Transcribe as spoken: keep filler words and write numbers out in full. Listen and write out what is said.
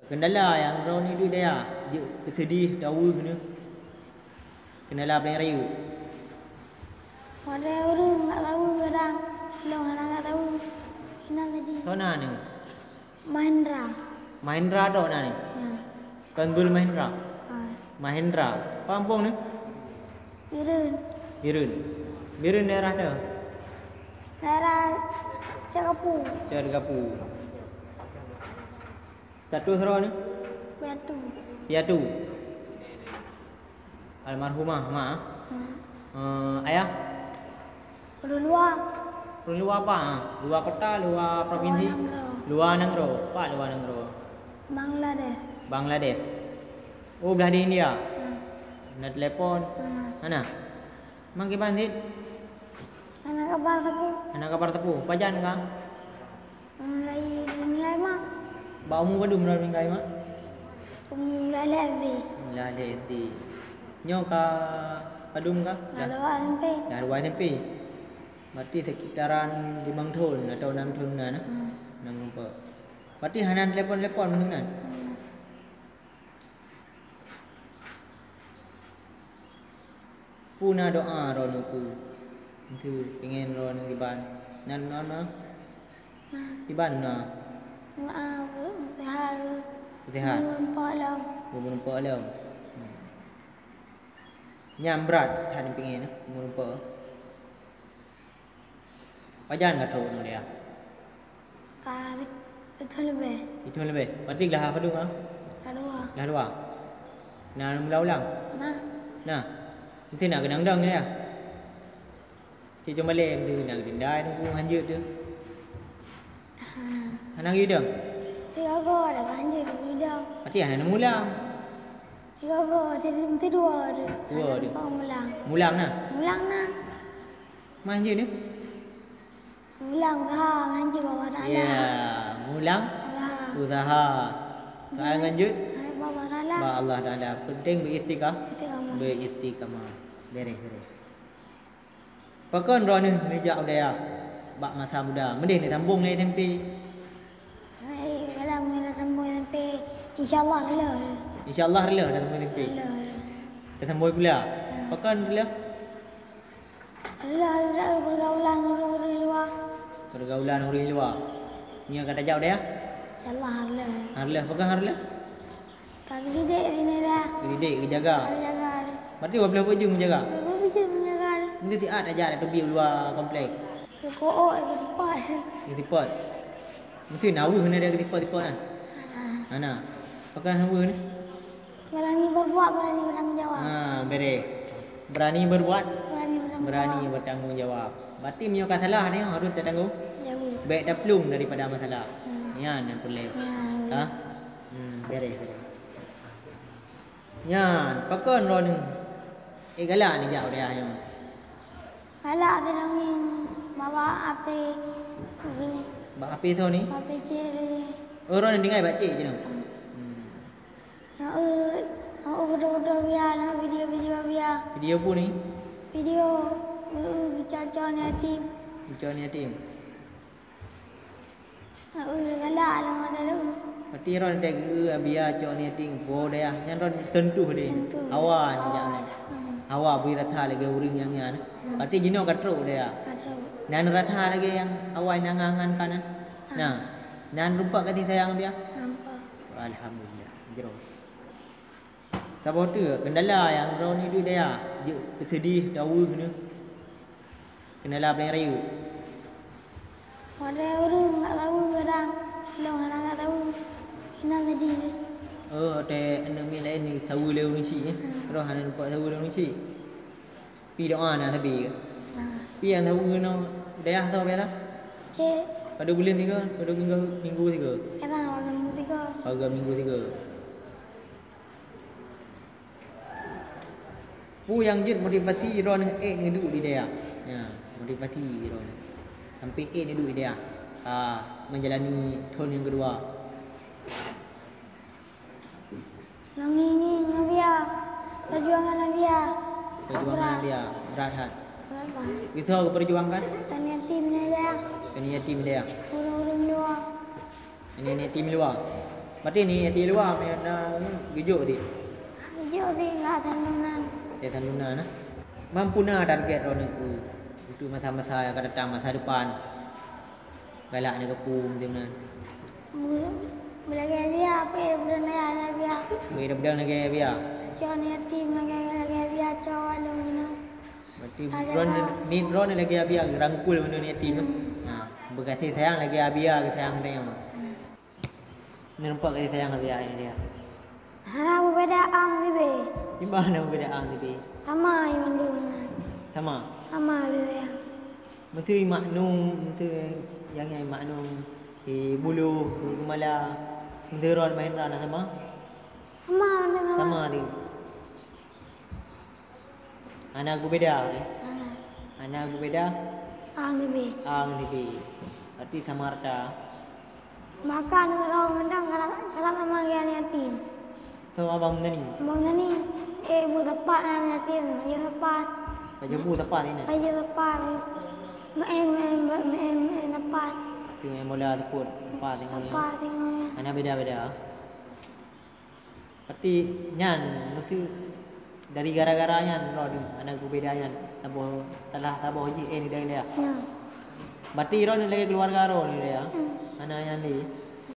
Keundala nyang droeneuh duek daya, jeuet peuseudeh, taweue neuh. Keundala paleng rayeuk. Watèe ureueng ka taweue kadang, lôn hana ka taweue. Inan tadi. Soe nan nyoe? Mahendra. Mahendra toh nan nyoe? Ya. Kanzul Mahendra. Ha. Mahendra. Kampung nyoe? Bireuen. Bireuen. Bireuen daerah toh? Daerah Cot Gapu. Cot Gapu. Status droeneuh? Piatu. Piatu. Almarhumah mak. Hmm. Eh, ayah? Ureueng luwa. Ureueng luwa apa? Luwa kota, luwa provinsi? Luwa nanggroe. Luwa nanggroe. Apa luwa nanggroe? Bangladesh. Bangladesh. Oh, blah di India. Hmm. Na telepon. Hmm. Hana? Mang kiban cit? Hana kabar teupeu. Hana kabar teupeu. Pajan ka? Mulai meuninggai mak. Bak umu padum mulai meuninggai mak? Umu lalè SD. Lalè SD. Nyoe ka padum ka? Dah dua S M P. Dah dua S M P. Berarti sekitaran limong thon atau enam thon na, nah? Hmm. Enam empat. Berarti hana telepon-telepon masa nan? Hmm. Peue na doa droeneuh keu, keu pengen droeneuh kiban? Na doa na? Na. Kiban na? Doa, sehat. Sehat. Meureumpok lom. Meureumpok lom. Hmm. Nyan brat that pengen, meureumpok. Pajan ka trok nyoe dia? Ka sithon leubeh. Sithon leubeh. Berarti glah padum ah? Glah dua. Glah dua. Na mula ulang? Na. Na. Mesti na keunong dong dia. Cik cuma lé mesti na keudindai nunggu hanjeuet tu. Ha. Hana geuyue dong? Tiga go ada hanjeuet geuyue dong. Berarti hana mula. Tiga go, mesti dua ada. Dua ada. Mulang. Mulang na? Mulang na. Mah hanjeuet ni? Mulang usaha ngan jih bak Allah Taala. Ya, mulang usaha. Usaha. Soal ngan jeuet? Hai bak Allah Taala. Bak Allah Taala. Penting beristiqamah. Istiqamah. Beristiqamah. Bereh, bereh. Pakon droeneuh neujak u dayah bak masa muda? Meudeh neusambong lé S M P? Hai, kadang meunyoe sambong S M P, insya Allah reuloh. Insya Allah reuloh dah sambong S M P? Reuloh, reuloh. Dah sambong kuliah? Ya. Pakon reuloh? Reuloh, reuloh pergaulan ureueng-ureueng luwa. Pergaulan ureueng luwa. Nyoe ka tajak u dayah? Insya Allah, reuloh. Reuloh, peugah reuloh? Ka geudidik di daerah. Geudidik, geujaga. Ka geujaga. Berarti dua belas baju menjaga? Dua belas baju menjaga. Mungkin siat aja ada teubiet luwa komplek. Keukook, keutepat. Keutepat. Mungkin aweuh na ada keutepat-tepat kan? Hana. Hana. Pakai aweuh ni? Berani berbuat, berani bertanggung jawab. Ha, bereh. Berani berbuat, berani bertanggung jawab. Berani bertanggung jawab. Berarti meunyoe ka salah ni harus tatanggung jawab. Baik taplueng daripada masalah. Hmm. Nyan yang perlu. Nyan. Ha? Hmm, bereh, bereh. Nyan, pakon droeneuh? Eh, galak ni jak u dayah nyoe. Galak sidroe ngieng bak, bak apé. Bak apé soe ni? Bak apé cék tadi. Oh, droeneuh tinggai bak cék jinoe? Hmm. Na eu, na eu foto-foto biya, na eu video-video biya. Video peue ni? Video, eu, eu, geucok-cok aneuk yatim. Geucok aneuk yatim. Na eu galak lam ata lôn. Berarti droeneuh teuka biya cok aneuk yatim, po dayah, nyan droeneuh teuntèe deh. Teuntèe. Hawa ni jak nyan. Hmm. Hawa bri rasa lagèe ureueng nyang nyan. Hmm. Berarti jinoe ka trok dayah. Ka trok. Nan rasa lagèe nyang awai nan ngan-ngan ka na? Hmm. Nah, nan rumpok kasih sayang biya? Nampak. Alhamdulillah. Jroh. Saboh teuk keundala nyang droeneuh duek dayah, jeuet peuseudeh, taweue neuh. Keundala paleng rayeuk. Watèe ureueng ka taweue kadang, lôn hana ka taweue. Inan tadi. Oh, watèe aneuk miet laén ni taweue lé ureueng chik, eh? Hmm. Roh hana lumpah taweue lé ureueng chik. Pi doa na sabe ke? Nah. Pi nyang taweue nyoe dayah soe biasa? Cék. Padub buleuen sigoe, padub minggu, minggu sigoe? Kadang dua minggu sigoe. Dua minggu sigoe. Peue nyang jeuet motivasi droeneuh ék neuduek di dayah? Ya, motivasi droeneuh. Sampai ék neuduek di dayah. Ah, menjalani thon nyang keudua. Lôn ngieng-ngieng Nabia, perjuangan Nabia. Perjuangan Nabia, berat that. Berat that. Kisoe geuperjuangkan? Aneuk yatim Nabia. Aneuk yatim Nabia. Ureueng-ureueng luwa. Aneuk yatim luwa. Berarti ni di luar meunan geujok di. Geujok di lah santunan. Ya santunan nah. Mampu na target droeneuh untuk masa-masa yang akan datang, masa depan. Galak ni kepung macam mana? Belagèe biasa, apa yang beuna lagèe biasa. Apa yang beuna lagèe biasa? Cok yatim lagèe biasa, cok walong macam mana. Berarti droeneuh ni droeneuh lagèe biasa, rangkul benda yatim. Ha, berkasih sayang lagèe biasa, sayang tengok. Nampak kasih sayang Abi ayah dia. Hana beubeda ang sibe. Iban hana beubeda ang sibe. Sama mandum. Sama. Sama kasih sayang. Mesti maknum, mesti yang yang maknum. Di bulu, di kemala. Mesti rot main rana sama. Sama mandum. Sama di. Hana geubeda, eh? Hana. Hana geubeda? Ang sibe. Ang sibe. Berarti sama rata. Maka nurau mendang karat karat sama dengan yatim. So abang tadi. Abang tadi, eh bu tepat dengan yatim, ayo tepat. Baju bu tepat ini. Ayo tepat. Main main main main tepat. Tapi main bola tepat, tepat tengoknya. Tepat tengoknya. Hana beda-beda. Berarti nyan mesti dari gara-gara nyan droe aneuk beubeda nyan saboh salah saboh jih eh nidai dia. Ya. Berarti droe ni lagi keluarga droe ni dia. Hmm. Aneuk nyan ni.